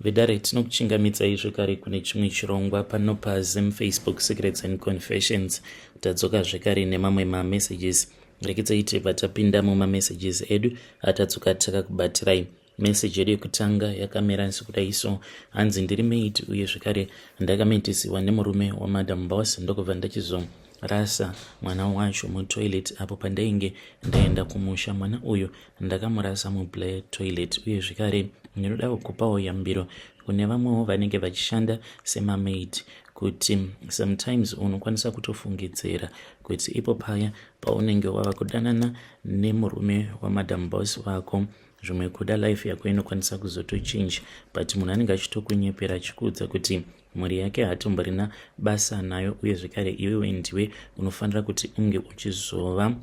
Vedare, tinokuchingamidzai zvekare kune chimwe chirongwa pano paZim Facebook Secrets and Confessions. Tadzoka zvekare nemamwe mamessages. Rekedzai tibva tapinda mumamessages edu atadzoka takakubatirai. Message yedu yekutanga yakamira sekudai so: hanzi, "Ndiri maid uye zvekare ndakamitisiwa nemurume waMadam Boss, ndokubva ndachizorasa mwana wacho mutoilet apo pandainge ndaenda kumusha. Mwana uyu ndakamurasa muBlair toilet. Uye zvekare ndinoda kukupawo yambiro kune vamwewo vanenge vachishanda semamaid kuti sometimes unokwanisa kutofungidzira kuti ipo paya paunenge wava kudanana nemurume waMadam Boss wako, zvimwe kuda life yako inokwanisa kuzotochinja, but munhu anenge achitokunyepera achikuudza kuti mhuri yake hatomborina basa nayo, uye zvekare iwewe ndiwe unofanira kuti unge uchizova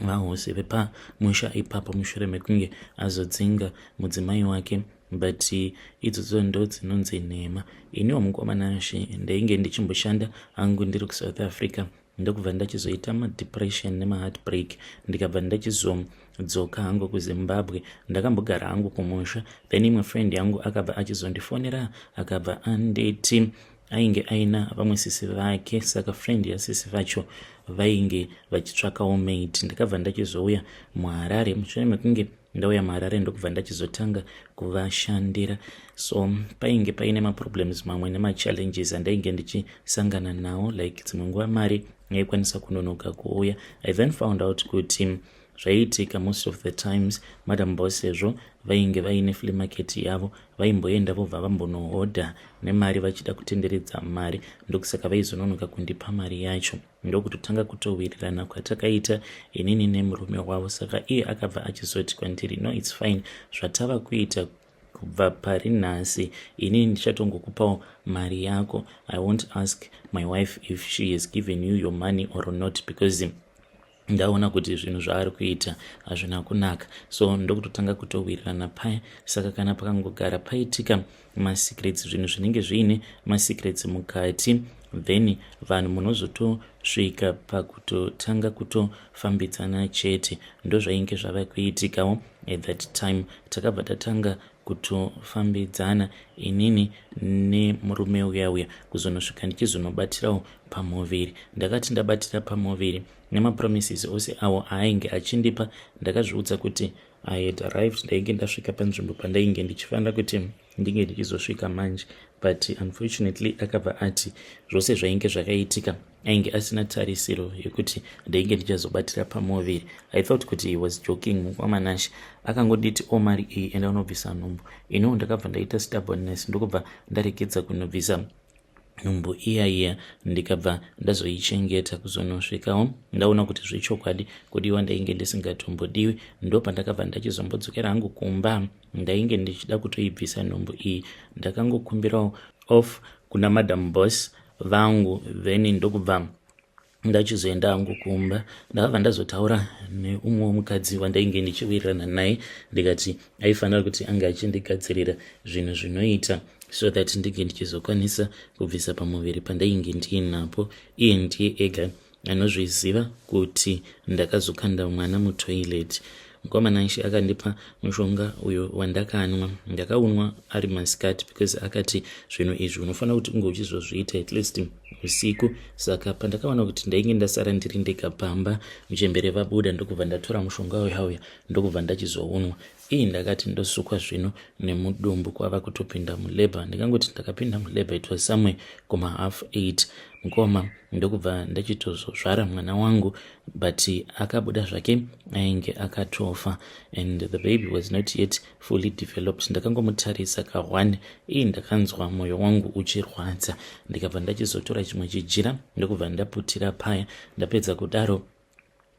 vahosi vepamusha ipapo mushure mekunge azodzinga mudzimai wake. But idzodzo ndo dzinonzi nhema. Iniwo mukomana ndainge ndichimboshanda hangu ndiri kuSouth Africa, ndokubva ndachizoita madepression nemaheartbreak, ndikabva ndachizodzoka hangu kuZimbabwe. Ndakambogara hangu kumusha, then imwe friend yangu akabva achizondifonera, akabva anditi ainge aina vamwe sisi vake, saka friend yasisi vacho vainge vachitsvakawo maid. Ndakabva ndachizouya muHarare. Mushure mekunge ndauya muHarare, ndokubva ndachizotanga kuvashandira. So painge paine maproblems mamwe nemachallenges andainge ndichisangana nawo, like dzimwe nguva mari yaikwanisa kunonoka kuuya. I then found out kuti zvaiitika most of the times, Madam Boss, sezvo vainge vaine flea market yavo, vaimboenda vobva vambonohodha nemari vachida kutenderedza mari, ndokusaka vaizononoka kundipa mari yacho. Ndokutotanga kutowirirana kwatakaita inini nemurume wavo. Saka iye akabva achizoti kwandiri, 'No, it's fine. Zvatava kuita kubva pari nhasi, inini ndichatongokupawo mari yako. I won't ask my wife if she has given you your money or not, because ndaona kuti zvinhu zvaari kuita hazvina kunaka.' So ndokutotanga kutowirirana paya. Saka kana pakangogara paitika masecrets, zvinhu zvinenge zviine masecrets mukati, then vanhu munozotosvika pakutotanga kutofambidzana chete. Ndozvainge zvava kuitikawo at that time. Takabva tatanga kutofambidzana inini nemurume uya uya, kuzonosvika ndichizonobatirawo pamuviri. Ndakati ndabatira pamuviri, nemapromises ose awo aainge achindipa, ndakazviudza kuti I had arrived, ndainge ndasvika panzvimbo pandainge ndichifanira kuti ndinge ndichizosvika manje. But unfortunately akabva ati zvose zvainge zvakaitika ainge asina tarisiro yekuti ndainge ndichazobatira pamuviri. I thought kuti he was joking. Mukwamanashi akangonditi, 'O, mari iyi, enda unobvisa nhumbu.' Iniwo ndakabva ndaita stubbornness, ndokubva ndaregedza kunobvisa nhumbu iya iya, ndikabva ndazoichengeta kuzonosvikawo ndaona kuti zvechokwadi kudiwa ndainge ndisingatombodiwi. Ndo pandakabva ndachizombodzokera hangu kumba. Ndainge ndichida kutoibvisa nhumbu iyi. Ndakangokumbirawo off kuna Madam Boss vangu, then ndokubva ndachizoenda hangu kumba. Ndakabva ndazotaura neumwe womukadzi wandainge ndichiwirirana naye, ndikati aifanira kuti ange achindigadzirira zvinhu zvinoita so that ndinge ndichizokwanisa kubvisa pamuviri pandainge ndiinapo. Iye ndiye ega anozviziva kuti ndakazokanda mwana mutoilet. Mukomana akandipa mushonga uyo wandakanwa. Ndakaunwa ari masikati because akati zvinhu izvi unofanira kuti unge uchizozviita at least usiku. Saka pandakaona kuti ndainge ndasara ndiri ndega pamba, muchembere vabuda, ndokubva ndatora mushonga uya uya, ndokubva ndachizounwa. Ii, ndakati ndosukwa zvino nemudumbu, kwava kutopinda mulabour. Ndikangoti ndakapinda mulabour, it was somewhere kuma 8:30, mukoma, ndokubva ndachitozozvara mwana wangu. But akabuda zvake ainge akatofa and the baby was not yet fully developed. Ndakangomutarisa ka1. Ii, ndakanzwa mwoyo wangu uchirwadza. Ndikabva ndachizotora chimwe chijira, ndokubva ndaputira paya. Ndapedza kudaro,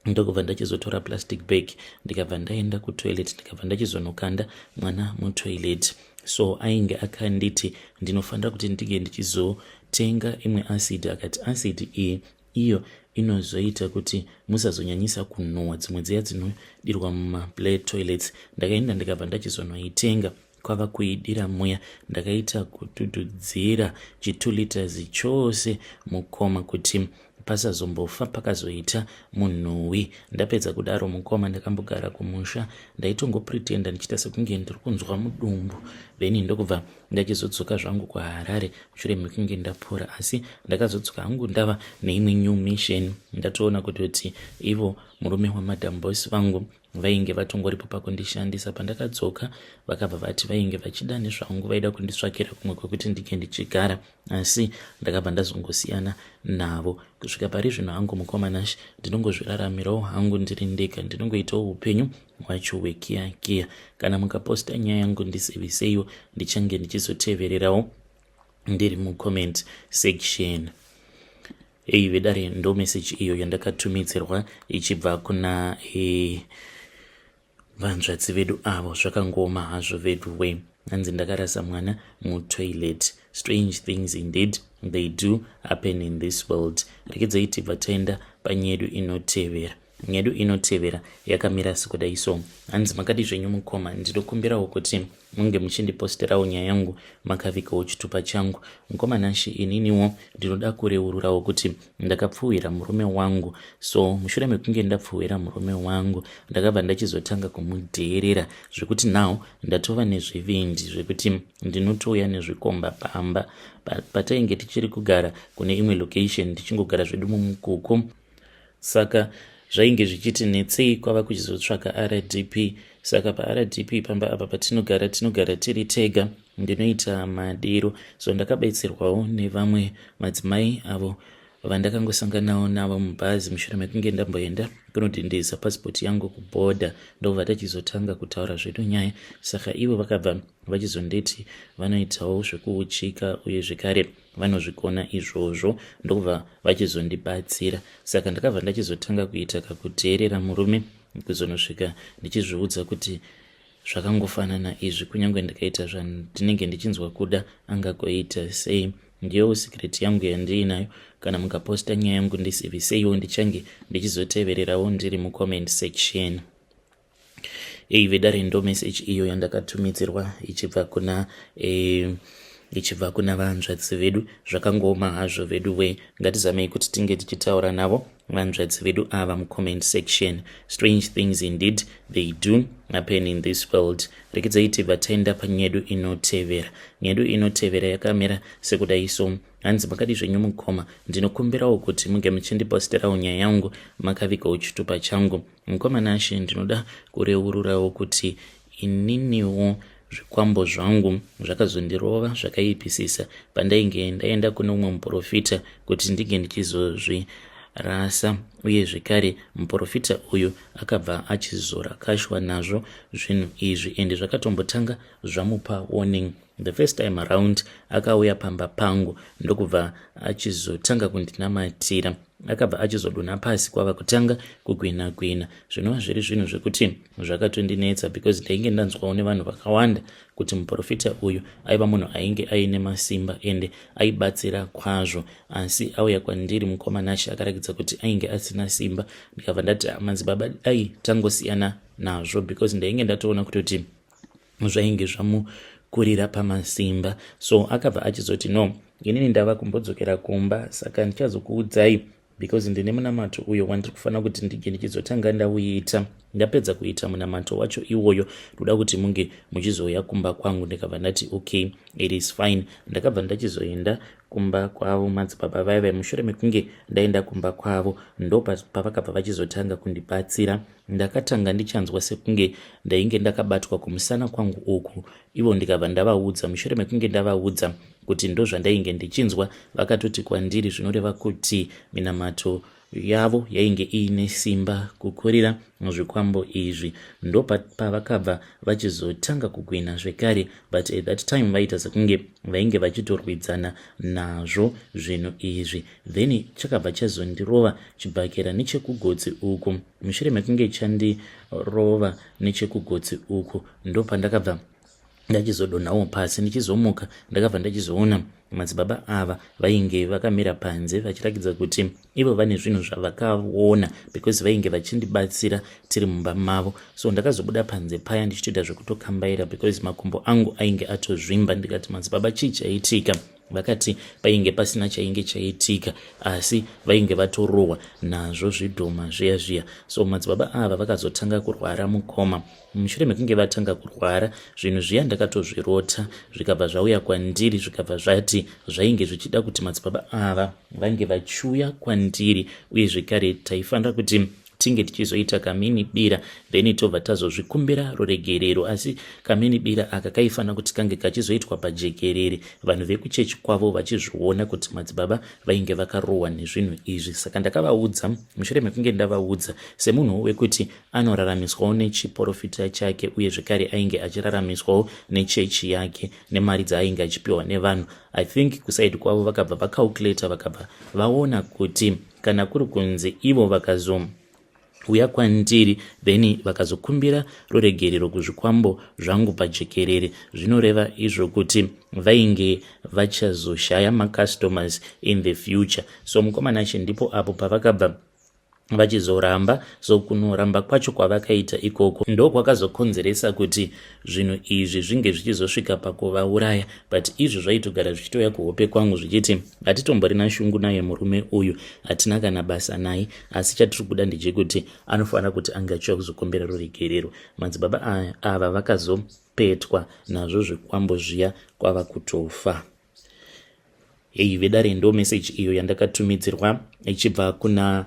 ndokubva ndachizotora plastic bag, ndikabva ndaenda kutoilet, ndikabva ndachizonokanda mwana mutoilet. So ainge akanditi ndinofanira kuti ndinge ndichizotenga imwe acid. Akati acid iyi iyo inozoita kuti musazonyanyisa kunhuhwa, dzimwe dziya dzinodirwa mumablair toilets. Ndakaenda, ndikabva ndachizonoitenga, kwava kuidira muya. Ndakaita kudhudhudzira chi2 liters chose, mukoma, kuti Pasazombofa pakazoita munhuwi. Ndapedza kudaro mukoma, ndakambogara kumusha, ndaitongopretenda ndichiita sekunge ndiri kunzwa mudumbu, then ndokubva ndachizodzoka zvangu kuHarare mushure mekunge ndapora. Asi ndakazodzoka hangu ndava neimwe new mission, ndatoona kutoti ivo murume waMadam Boss vangu vainge vatongoripo pakundishandisa. Pandakadzoka vakabva vati vainge vachida nezvangu, vaida kunditsvakira kumwe kwekuti ndinge ndichigara, asi ndakabva ndazongosiyana navo. Kusvika pari zvino hangu, mukoma Nash, ndinongozviraramirawo hangu ndiri ndega, ndinongoitawo upenyu hwacho hwekiyakiya. Kana mukaposta nyaya yangu, ndiziviseiwo, ndichange ndichizotevererawo ndiri mucomment section. Ei vedare, ndo meseji iyo yandakatumidzirwa ichibva kuna vanzvadzi vedu avo. Zvakangoma hazvo vedu we. Hanzi ndakarasa mwana mutoilet. Strange things indeed, they do happen in this world. Rekedzai tibva taenda panyedu inotevera. Nyedu inotevera yakamira sekudai so. Hanzi makadi zvenyu mukoma, ndinokumbirawo kuti munge muchindiposterawo nyaya yangu makavikawo chitupa changu. Mukoma Nashi, ininiwo ndinoda kureururawo kuti ndakapfuwira murume wangu. So mushure mekunge ndapfuwira murume wangu, ndakabva ndachizotanga kumudheerera zvekuti now ndatova nezvivindi zvekuti ndinotouya nezvikomba pamba. Patainge tichiri kugara kune imwe location, tichingogara zvedu mumukuku, saka zvainge zvichiti netsei kwava kuchizotsvaka RDP. Saka paRDP pamba apa patinogara, tinogara tiri tega, ndinoita madiro. So ndakabetserwawo nevamwe madzimai avo vandakangosanganawo navo mubhazi mushure mekunge ndamboenda kunodhindisa pasipoti yangu kubhodha, ndobva tachizotanga kutaura zvedu nyaya. Saka ivo vakabva vachizonditi vanoitawo zvekuuchika uye zvekare vanozvikona izvozvo, ndokubva vachizondibatsira. Saka ndakabva ndachizotanga kuita kakuteerera murume, kuzonosvika ndichizviudza kuti zvakangofanana izvi, kunyange ndikaita zvandinenge ndichinzwa kuda angagoita sei. Ndiyowo secret yangu yandiinayo. Kana mukaposta nyaya yangu, ndisiviseiwo, ndichange ndichizotevererawo ndiri mucomment section. Ei vedare, ndo message iyo yandakatumidzirwa ichibva kuna vanzvadzi vedu. Zvakangooma hazvo vedu we. Ngatizamei kuti tinge tichitaura navo vanzvadzi vedu ava mucomment section. Strange things indeed, they do happen in this world. Rekedzai tibva taenda panyedu inotevera. Nyedu inotevera yakamira sekudai so. Hanzi makadi zvenyu mukoma, ndinokumbirawo kuti munge muchindiposterawo nyaya yangu makavigawo chitupa changu. Mukoma Nashe, ndinoda kureururawo kuti ininiwo zvikwambo zvangu zvakazondirova zvakaipisisa pandainge ndaenda kune umwe muprofita kuti ndinge ndichizozvirasa, uye zvekare muprofita uyu akabva achizorakashwa nazvo zvinhu izvi, ende zvakatombotanga zvamupa warning. The first time around akauya pamba pangu ndokubva achizotanga kundinamatira, akabva achizodonha pasi kwava kutanga kugwina gwina, zvinova zviri zvinhu zvekuti zvakatondinetsa because ndainge ndanzwawo nevanhu vakawanda kuti muprofita uyu aiva munhu ainge aine masimba ende aibatsira kwazvo. Asi auya kwandiri, mukoma Nashe, akarakidza kuti ainge asina simba. Ndikabva ndati, madzibaba, dai tangosiyana nazvo, because ndainge ndatoona kutoti zvainge zvamukurira pamasimba. So akabva achizoti, no, inini ndava kumbodzokera kumba, saka ndichazokuudzai because ndine munamato uyo wandiri kufanira kuti ndinge ndichizotanga ndauita. Ndapedza kuita munamato wacho iwoyo, ndoda kuti munge muchizouya kumba kwangu. Ndikabva ndati, okay, it is fine. Ndakabva ndachizoenda kumba kwavo madzibaba vaiva. Mushure mekunge ndaenda kumba kwavo, ndo pavakabva vachizotanga kundibatsira. Ndakatanga ndichanzwa sekunge ndainge ndakabatwa kumusana kwangu uku. Ivo ndikabva ndavaudza. Mushure mekunge ndavaudza kuti ndo zvandainge ndichinzwa, vakatoti kwandiri zvinoreva kuti minamato yavo yainge iine simba kukurira zvikwambo izvi. Ndo pavakabva vachizotanga kugwina zvekare, but at that time vaita sekunge vainge vachitorwidzana nazvo zvinhu izvi. Then chakabva chazondirova chibhakera nechekugotsi uku. Mushure mekunge chandirova nechekugotsi uku, ndo pandakabva ndachizodonhawo pasi. Ndichizomuka, ndakabva ndachizoona madzibaba ava vainge vakamira panze vachirakidza kuti ivo vane zvinhu zvavakaona, because vainge vachindibatsira tiri mumba mavo. So ndakazobuda panze paya ndichitoita zvekutokambaira because makumbo angu ainge atozvimba. Ndikati, madzibaba, chii chaitika? Vakati painge pasina chainge chaitika, asi vainge vatorohwa nazvo zvidhoma zviya zviya. So madzibaba ava vakazotanga kurwara, mukoma. Mushure mekunge vatanga kurwara, zvinhu zviya ndakatozvirota, zvikabva zvauya kwandiri, zvikabva zvati zvainge zvichida kuti madzibaba ava vange vachiuya kwandiri, uye zvekare taifanira kuti tinge tichizoita kamini bira, then tobva tazozvikumbira ruregerero. Asi kamini bira aka kaifanira kuti kange kachizoitwa pajekerere, vanhu vekuchechi kwavo vachizviona kuti madzibaba vainge vakarohwa nezvinhu izvi. Saka ndakavaudza. Mushure mekunge ndavaudza, semunhu wekuti anoraramiswawo nechiprofita chake, uye zvekare ainge achiraramiswawo nechechi yake nemari dzaainge achipiwa nevanhu, I think kuside kwavo vakabva vacalculata, vakabva vaona kuti kana kuri kunzi ivo vakazouya kwandiri, then vakazokumbira ruregerero kuzvikwambo zvangu pajekerere, zvinoreva izvo kuti vainge vachazoshaya macustomers in the future. So mukomana, ndipo apo pavakabva vachizoramba. So kunoramba kwacho kwavakaita ikoko ndo kwakazokonzeresa kuti zvinhu izvi zvinge zvichizosvika pakuvauraya. But izvo zvaitogara zvichitouya kuhope kwangu zvichiti hatitomborina shungu naye murume uyu, hatina kana basa naye, asi chatiri kuda ndechekuti anofanira kuti ange achiuya kuzokumbira ruregerero. Madzibaba ava vakazopetwa nazvo zvikwambo zviya kwava kutofa. Hei vedare, ndo meseji iyo yandakatumidzirwa ichibva kuna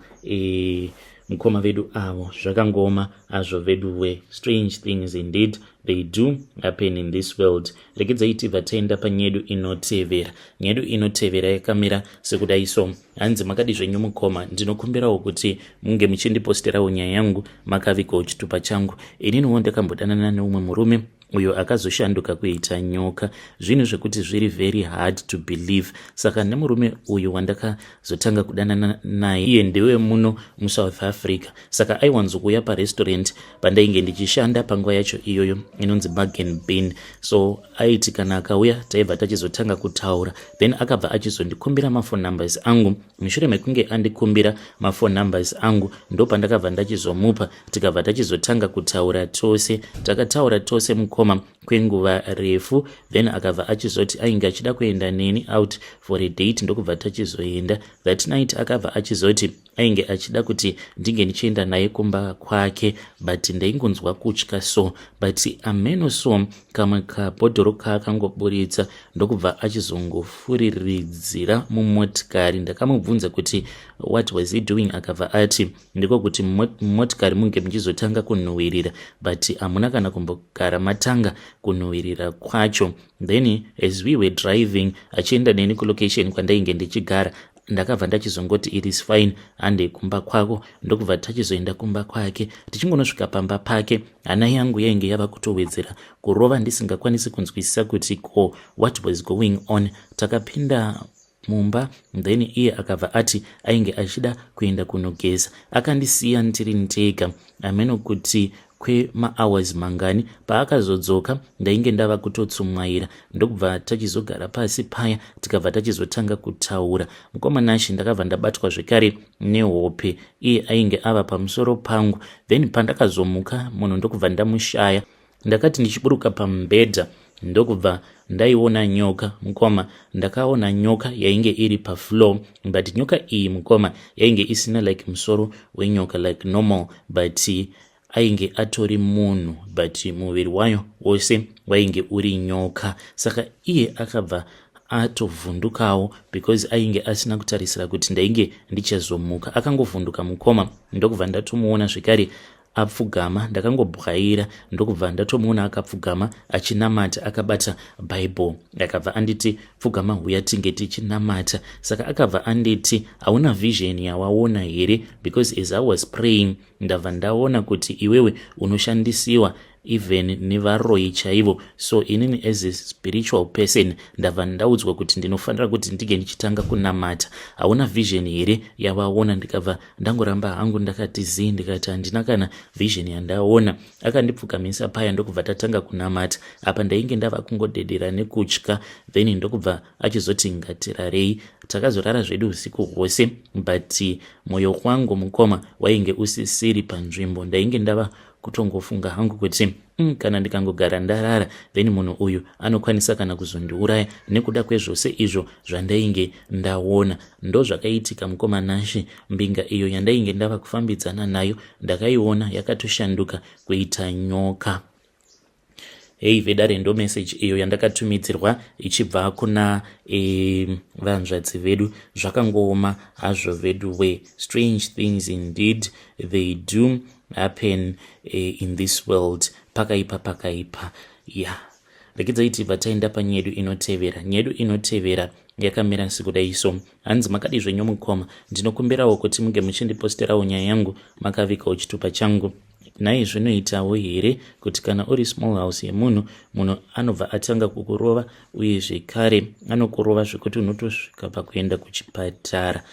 mukoma vedu avo. Zvakangoma azvo vedu we. Strange things indeed, they do happen in this world. Regedzai tibva taenda panyedu inotevera. Nyedu inotevera yakamira sekudai. So hanzi, "Makadi zvenyu mukoma? Ndinokumbirawo kuti munge muchindiposterawo nyaya yangu makavigawo chitupa changu. Ininiwo ndakambodanana neumwe murume uyo akazoshanduka kuita nyoka, zvinhu zvekuti zviri very hard to believe. Saka nemurume uyu wandakazotanga kudanana naye, iye ndewe muno muSouth Africa. Saka aiwanzokuuya parestaurant pandainge ndichishanda panguva yacho iyoyo, inonzi Bargain Bin. So aiti kana akauya, taibva tachizotanga kutaura, then akabva achizondikumbira maphone numbers angu. Mushure mekunge andikumbira maphone numbers angu, ndo pandakabva ndachizomupa, tikabva tachizotanga kutaura tose. Takataura tose, mukoma, kwenguva refu. Then akabva achizoti ainge achida kuenda neni out for a date, ndokubva tachizoenda. That night akabva achizoti ainge achida kuti ndinge ndichienda naye kumba kwake, but ndaingonzwa kutya. So but ameno, so kamwe kabhodhoro kaakangoburitsa, ndokubva achizongofuriridzira mumotikari. Ndakamubvunza kuti what was he doing, akabva ati ndiko kuti mumotikari munge muchizotanga kunhuhwirira, but hamuna kana kumbogara matanga kunhuhwirira kwacho. Then as we were driving achienda neni kulocation kwandainge ndichigara, ndakabva ndachizongoti, 'It is fine, hande kumba kwako.' Ndokubva tachizoenda kumba kwake. Tichingonosvika pamba pake, hana yangu yainge yava kutowedzera kurova, ndisingakwanisi kunzwisisa kuti ko what was going on. Takapinda mumba, then iye akabva ati ainge achida kuenda kunogeza, akandisiya ndiri ndega, ameno kuti kwemahours mangani. Paakazodzoka, ndainge ndava kutotsumwaira, ndokubva tachizogara pasi paya, tikabva tachizotanga kutaura. Mukoma Nashe, ndakabva ndabatwa zvekare nehope, iye ainge ava pamusoro pangu. Then pandakazomuka, munhu ndokubva ndamushaya. Ndakati ndichiburuka pamubhedha, ndokubva ndaiona nyoka. Mukoma, ndakaona nyoka yainge iri pafloor, but nyoka iyi, mukoma, yainge isina like musoro wenyoka like normal, but ainge atori munhu, but muviri wayo wose wainge uri nyoka. Saka iye akabva atovhundukawo because ainge asina kutarisira kuti ndainge ndichazomuka. Akangovhunduka, mukoma, ndokubva ndatomuona zvekare apfugama. Ndakangobwaira, ndokubva ndatomuona akapfugama achinamata akabata Bible. Akabva anditi, 'Pfugama, huya tinge tichinamata.' Saka akabva anditi, 'Hauna vision yawaona here? Because as I was praying, ndabva ndaona kuti iwewe unoshandisiwa even nevaroyi chaivo. So inini as a spiritual person, ndabva ndaudzwa kuti ndinofanira kuti ndinge ndichitanga kunamata. Hauna vision here yavaona?' Ndikabva ndangoramba hangu ndakati zii, ndikati handina kana vision yandaona. Akandipfukamisa paya, ndokubva tatanga kunamata. Apa ndainge ndava kungodedera nekutya. Then ndokubva achizoti, 'Ngatirarei.' Takazorara zvedu usiku hwose, but mwoyo wangu, mukoma, wainge usisiri panzvimbo. Ndainge ndava kutongofunga hangu kuti Kana ndikangogara ndarara, then munhu uyu anokwanisa kana kuzondiuraya nekuda kwezvose izvo zvandainge ndaona. Ndozvakaitika, mukoma Nashe. Mbinga iyo yandainge ndava kufambidzana nayo, ndakaiona yakatoshanduka kuita nyoka. Hei vedare, ndo message iyo yandakatumidzirwa ichibva kuna vanzvadzi vedu. Zvakangooma hazvo vedu we. Strange things indeed, they do happen in this world. Pakaipa, pakaipa ya. Yeah. Regedzai tibva taenda panyedu inotevera. Nyedu inotevera yakamira sekudai so. Hanzi, "Makadi zvenyu mukoma? Ndinokumbirawo kuti munge muchindiposterawo nyaya yangu makavikawo chitupa changu. Nhai, zvinoitawo here kuti kana uri small house yemunhu, munhu anobva atanga kukurova, uye zvekare anokurova zvekuti unotosvika pakuenda kuchipatara,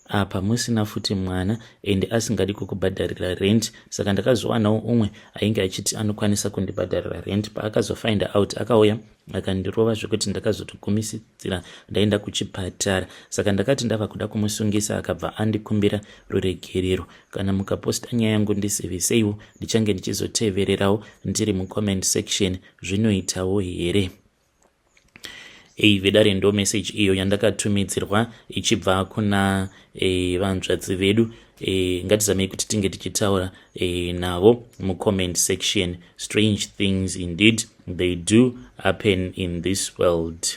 apa musina futi mwana, ende asingadi kukubhadharira rent? Saka ndakazowanawo umwe ainge achiti anokwanisa kundibhadharira rent. Paakazofind out, akauya akandirova zvekuti ndakazotogumisira ndaenda kuchipatara. Saka ndakati ndava kuda kumusungisa, akabva andikumbira ruregerero. Kana mukaposta nyaya yangu, ndiziviseiwo, ndichange ndichizotevererawo ndiri mucomment section. Zvinoitawo here?" Ei vedare, ndo message iyo yandakatumidzirwa ichibva kuna vanzvadzi vedu. Ngatizamei kuti tinge tichitaura navo mucomment section. Strange things indeed, they do happen in this world.